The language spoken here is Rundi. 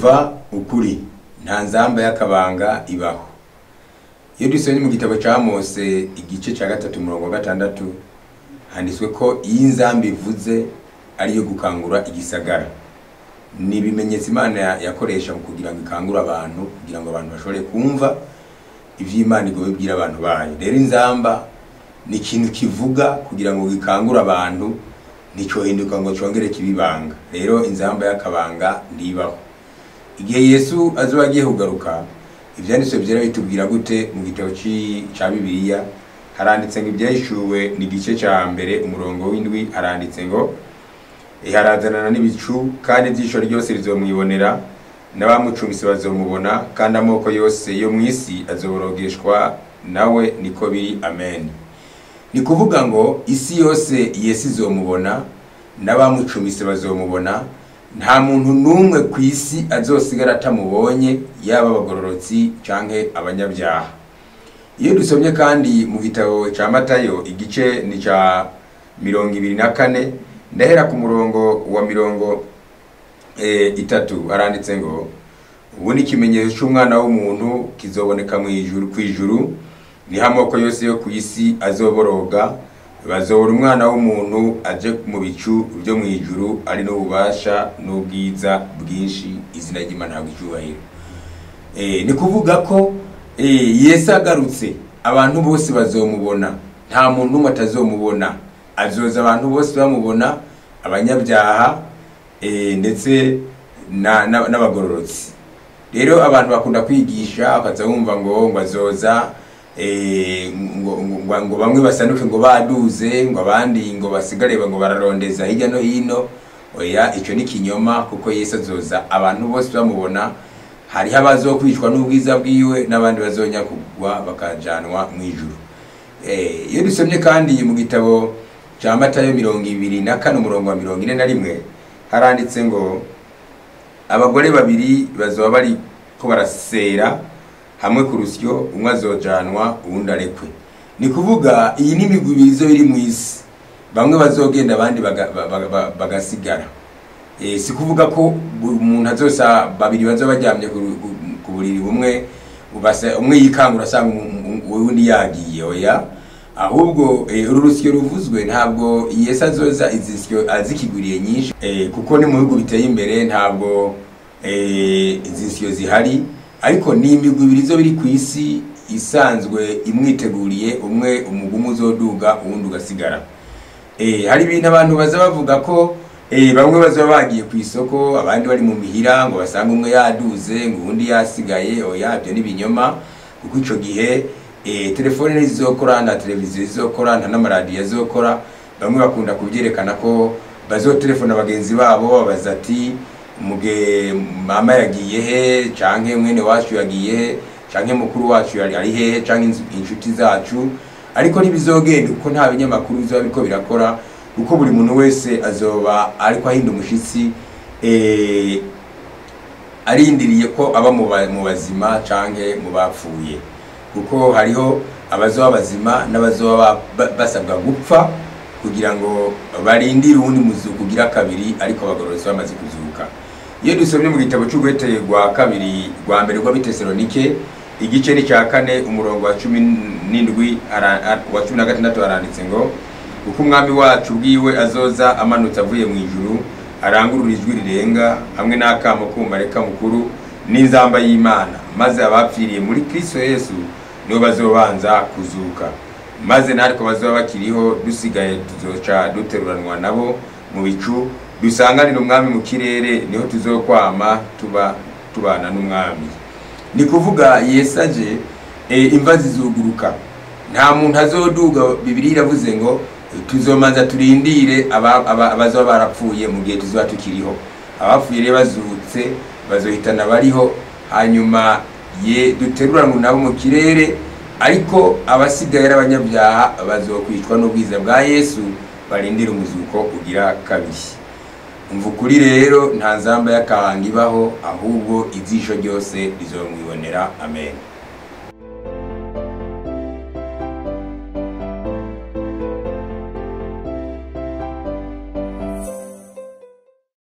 Umva ukuri, nta nzamba y'akabanga ibaho. Iyo dusomye mu gitabo ca Mose igice ca 3 umurongo wa 6, handitswe ko iyi nzamba ivuze ariyo gukangura igisagara. Ni ibimenyetso Imana yakoresha mu kugira ngo ikangure abantu, kugira ngo abantu bashobore kumva ivy'Imana igomba ibwira abantu bayo. Rero inzamba ni ikintu kivuga kugira ngo gikangure abantu, nticohinduka ngo congere kibibanga. Rero inzamba y'akabanga ntibaho. Igihe Yesu azoba agiye kugaruka, ivyanditswe vyera bitubwira gute mu gitabo ca Bibiliya? Haranditse ngo ibyahishuwe ni igice ca 1 umurongo w'indwi, haranditse ngo harazanana n'ibicu, kandi ijisho ryose rizomwibonera, n'abamucumise bazomubona, kandi amoko yose yo mw'isi azoborogeshwa nawe, niko biri, amen. Ni kuvuga ngo isi yose Yesu izomubona, n'abamucumise bazomubona, nta muntu n'umwe ku isi azosigara atamubonye, yaba abagororotsi canke abanyabyaha. Iyo dusomye kandi mu gitabo ca Matayo igice ni ca 24, ndahera ku murongo wa 30, haranditse ngo ubu ni ikimenyetso c'umwana w'umuntu kizoboneka mw'ijuru, kw'ijuru niho amoko yose yo kw'isi azoboroga, bazobona umwana w'umuntu aje mu bicu vyo mw'ijuru, ari n'ububasha n'ubwiza bwinshi, izina ry'Imana habwe icubahiro. Ni kuvuga ko Yesu agarutse abantu bose bazomubona, nta muntu n'umwe atazomubona. Azoza abantu bose bamubona, abanyabyaha ndetse n'abagororotsi. Rero abantu bakunda kwigisha bakaza bumva ngo azoza, ngo bamwe basanuke ngo baduze, ngo abandi ngo basigare ngo bararondeza hirya no hino. Oya, ico ni kinyoma, kuko Yesu azoza abantu bose bamubona. Hariho abazokwicwa n'ubwiza bwiwe n'abandi bazonyakugwa bakajanwa mw'ijuru. Iyo dusomye kandi mu gitabo ca Matayo 24 umurongo wa 41, haranditse ngo abagore babiri bazoba bari ko barasera hamwe ku rusyo, umwe azojanwa uwundi arekwe. Ni kuvuga iyi ni imigwi ibiri izoba iri mw'isi, bamwe bazogenda abandi bagasigara. Si kuvuga ko umuntu azosa babiri bazoba baryamye ku buriri bumwe, umwe yikangura asanga uwundi yagiye. Oya, ahubwo uru rusyo ruvuzwe ntabwo Yesu azoza izi nsyo azikigwiriye nyinshi, kuko ni mu bihugu biteye imbere ntabwo izi nsyo zihari, ariko ni imigwi ibiri izoba iri kw'isi isanzwe imwiteguriye, umwe umugumu uzoduga uwundi ugasigara. Hari ibintu abantu baza bavuga ko bamwe bazoba bagiye kw'isoko abandi bari mu mihira, ngo basange umwe yaduze ngo uwundi yasigaye. Oya, ibyo ni ibinyoma, kuko ico gihe telefone ntizizokora, nta televiziyo izokora, nta n'amaradiyo azokora. Bamwe bakunda kubyerekana ko bazotelefona bagenzi babo babaza ati muge mama yagiye he, canke mwene wacu yagiye he, canke mukuru wacu ari hehe, canke inshuti zacu. Ariko ntibizogenda kuko nta binyamakuru bizoba biriko birakora, kuko buri muntu wese azoba ariko ahinda umushitsi, arindiriye ko aba mu bazima canke mu bapfuye, kuko hariho abazoba bazima n'abazoba basabwa gupfa kugira ngo barindire uwundi muzuko ugira kabiri, ariko abagororotsi bamaze kuzuka. Iyo dusomye mu gitabo c'Ugwete rwa kabiri rwa mbere rw'Abitesalonike igice ni ca 4 umurongo wa 17 wa 16, haranditse ngo kuko umwami wacu bwiwe azoza amanutse avuye mu ijuru, arangurura ijwi rirenga hamwe n'akamo k'umumarayika mukuru n'inzamba y'Imana, maze abapfiriye muri Kristo Yesu nibo bazobanza kuzuka, maze natwe bazoba bakiriho dusigaye tuzoca duteruranwa nabo mu bicu, dusanganira umwami mu kirere, niho tuzokwama tuba tubana n'umwami. Ni kuvuga Yesu aje, imva zizuguruka, nta muntu azoduga. Bibiliya iravuze ngo tuzomanza turindire abazoba barapfuye mu gihe tuzoba tukiriho. Abapfuye rero bazutse bazohitana bariho, hanyuma ye duteruranwe nabo mu kirere, ariko abasigaye ari abanyabyaha bazokwicwa n'ubwiza bwa Yesu, barindire umuzuko ugira kabiri. Umva ukuri rero, nta nzamba y'akabanga ibaho, ahubwo ijisho ryose rizomwibonera. Amen.